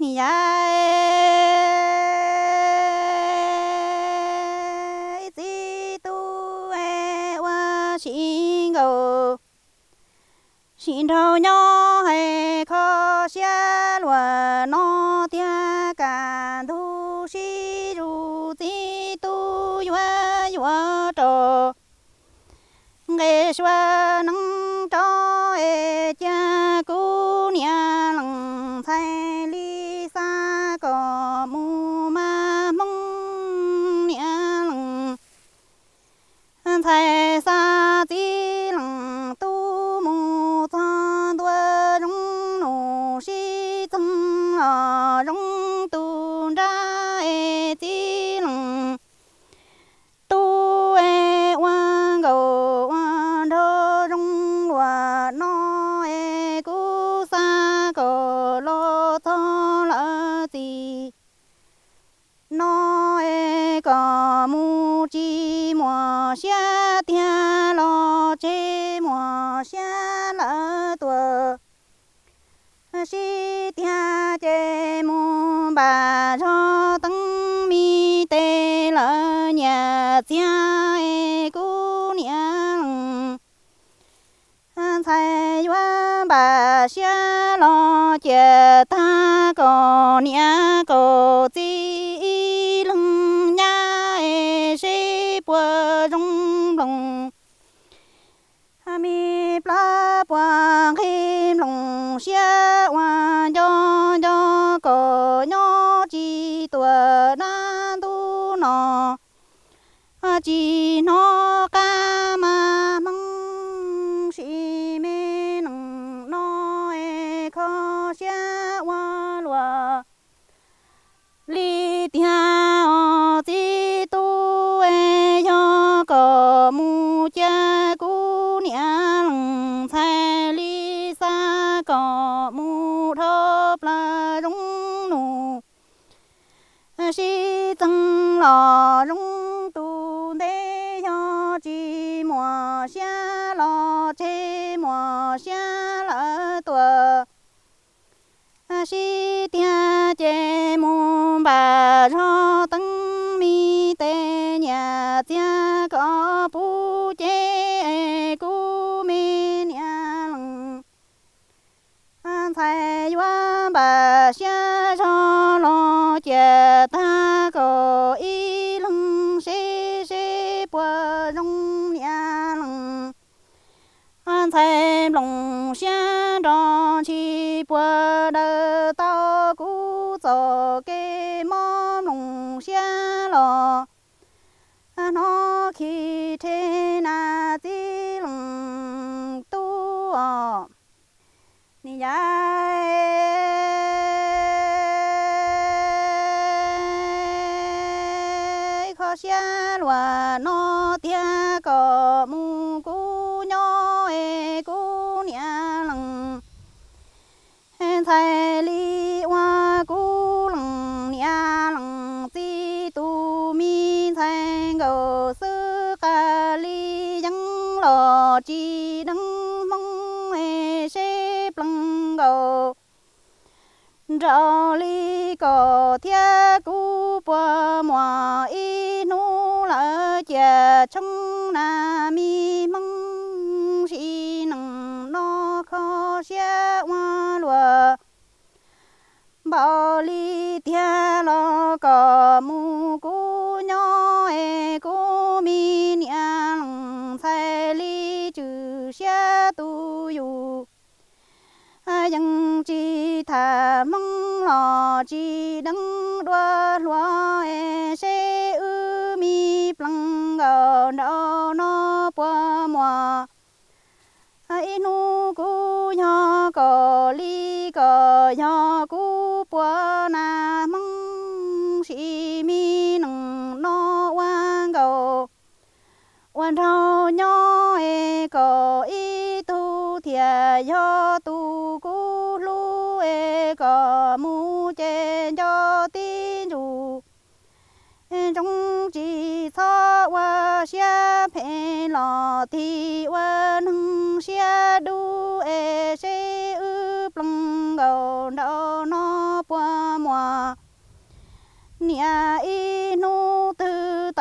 Yaj txiv tub ua si nkaus, sim nraug nyob hais kho siab luag no tiag, kaj ntug sib zus txiv tub yuav yuav rau nqe sua neeb rov es cia kuv niam lees ntxhais li xa kom mus mas hmoob niam lees ntxhais xa txiv lees tub mus txog ntua zoo nus sib txeeg los zoo tus nrab es txiv lees tub es ua nkaus ua nraug zoo luag no es kuv xa kom los txog lawv txiv no es kom mus tsis muaj siab tiag los tseg muaj siab lawv tuaj sib tiag ces mus npaj zog teeb me tes lawv nyias txiag es kuv niam lees ntxhais yuav npaj siab los ciam tag kom niam kom txiv ib leeg nyab es seb puas zoo nploos me plab puas nqhis nploos siab ua nco nco kom nyob tsis tuaj dab ntub no tsis hnov qab mas hmoob sim me nees no es kho siab ua luaj li tiag os txiv tub es yog kom mus cia kuv niam lees ntxhais li xa kom mus dhau plaws zoo nus sib txeeg los zoo tus ntev yog tsis muaj siab los tseg muaj siab lawv tuaj sib tiag ces mus npaj zog teeb me tes nyias txiag kom puv cev es kuv me niam lees ntxhais yuav npaj siab zog los ciam tag kom ib leeg seb seb puas zoo niam lees ntxhais nploos siab nrog ntshis puas daws tau kuv txoj kev mob nploos siab los hnov khi rhe na txiv lees tub os. Ni yaj kho siab luag no tiag kom mus kuv nyob es kuv niam lees ntxhais li ua kuv lees niam lees txiv tus me ntxhais nkaus xwb qas li yeeb los tsis deev hmoob es seb plees nkaus nraus li kom thiab kuv puas muaj ib hnub lawv ciam tsheej na me hmoob sim neej no kho siab ua luaj npaum li tiag los kom mus kuv nyob es kuv me niam lees ntxhais li tswm siab tus yus yeej tsis tham hmoob los tsis deev dua hluas es seb wb me plees nkaus nraus no puas muaj ib hnub kuv yog kom li kom yog kuv puas na hmoob sim me neej no ua nkaus ua nraug nyob es kom ib tug thiaj yog tus kuv hlub es kom mus ces nco tib ntsug ntsoov tsis txhob ua siab phem los tig ua neeg siab dub es seb wb plees nkaus nraus no puag muag. Niam ib hnub twg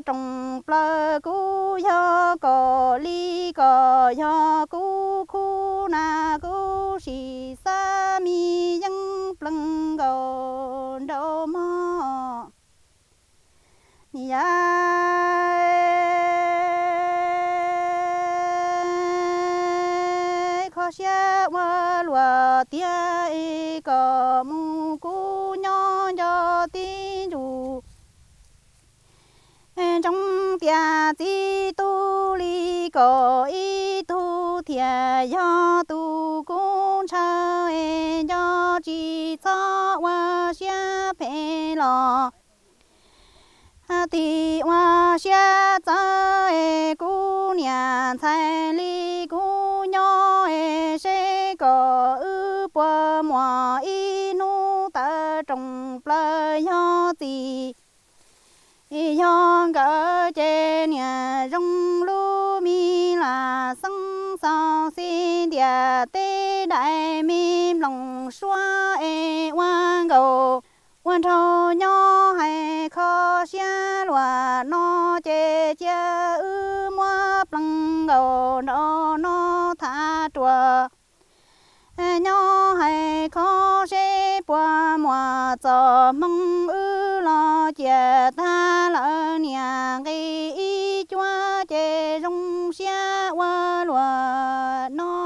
tawm rooj plaws kuv yog kom li kom yog kuv khub na kuv sim xav me yeeb plees nkaus nraum mog. Niam kho siab ua luaj tiag es kom mus kuv nyob nco tib ntsug. Ntsoov tias txiv tub li kom ib tug thiaj yog tus kuv ntshaw es nco tsis txhob ua siab phem los tim ua siab txawv es kuv niam ntxhais li kuv nyob es seb kom wb puas muaj ib hnub tawm rooj plaws yog txiv yog nkawd ces niam zoo lub me lam xeeb xo xij ntiaj teb dais me nplooj suab es ua nkaus ua nraug nyob hais kho siab luaj no ces cia wb muab plees nkaus nraum no thav ruam. Nyob hais kho seb puas muaj txoj hmoo wb los ciaj tag lawm niam nqi ib cuab ces zoo siab ua luaj no.